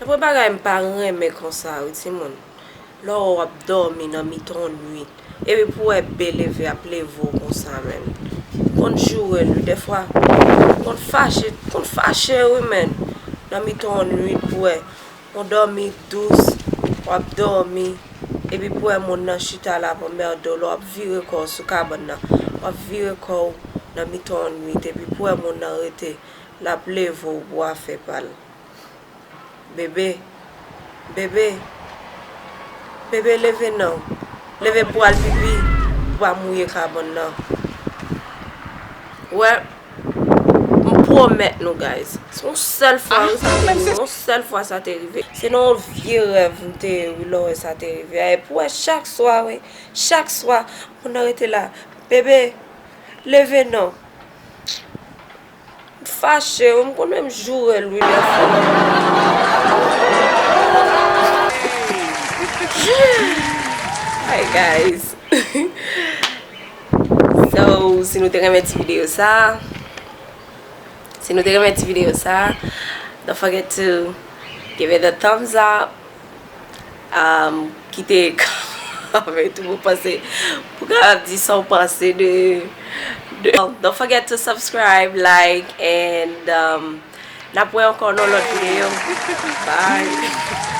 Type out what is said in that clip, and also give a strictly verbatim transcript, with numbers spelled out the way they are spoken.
Nan premye bagay m pa renmen konsa wi timoun. Lè w ap dòmi nan mitan nwit, epi pou wè bebe leve ap leve w konsa menm. Konn joure l wi dèfwa. Konn fache, konn fache wi menm. Nan mitan nwit pou wè yon dòmi dous, w ap dòmi, epi pou wè moun nan chita la pou mède w, lè w ap vire kò w sou kabann nan, w ap vire kò w nan mitan nwit, epi pou wè moun nan rete, l ap leve w pou afè pa l. Bebe, bebe, bebe leve non. Leve pou al pipi, pou pa mouye kabann nan. Wè, m pwomèt nou guys. Se yon sèl fwa wi sa te rive, yon sèl fwa sa te rive. Se nan yon vye rèv m te ye wi lè w wè sa te rive a. Epi w wè chak swa wi, chak swa, moun nan rete la. Bebe, leve non. M fache wi, m konn menm joure l wi dèfwa. Hi guys. So, si nou te renmen ti videyo sa, si nou te renmen ti videyo sa, don't forget to give it a thumbs up. Um, kite kòmantè tou pou panse, pou kapab di sa w panse de, de. Don't forget to subscribe, like, and um, n ap wè ankò nan lòt videyo. Bye.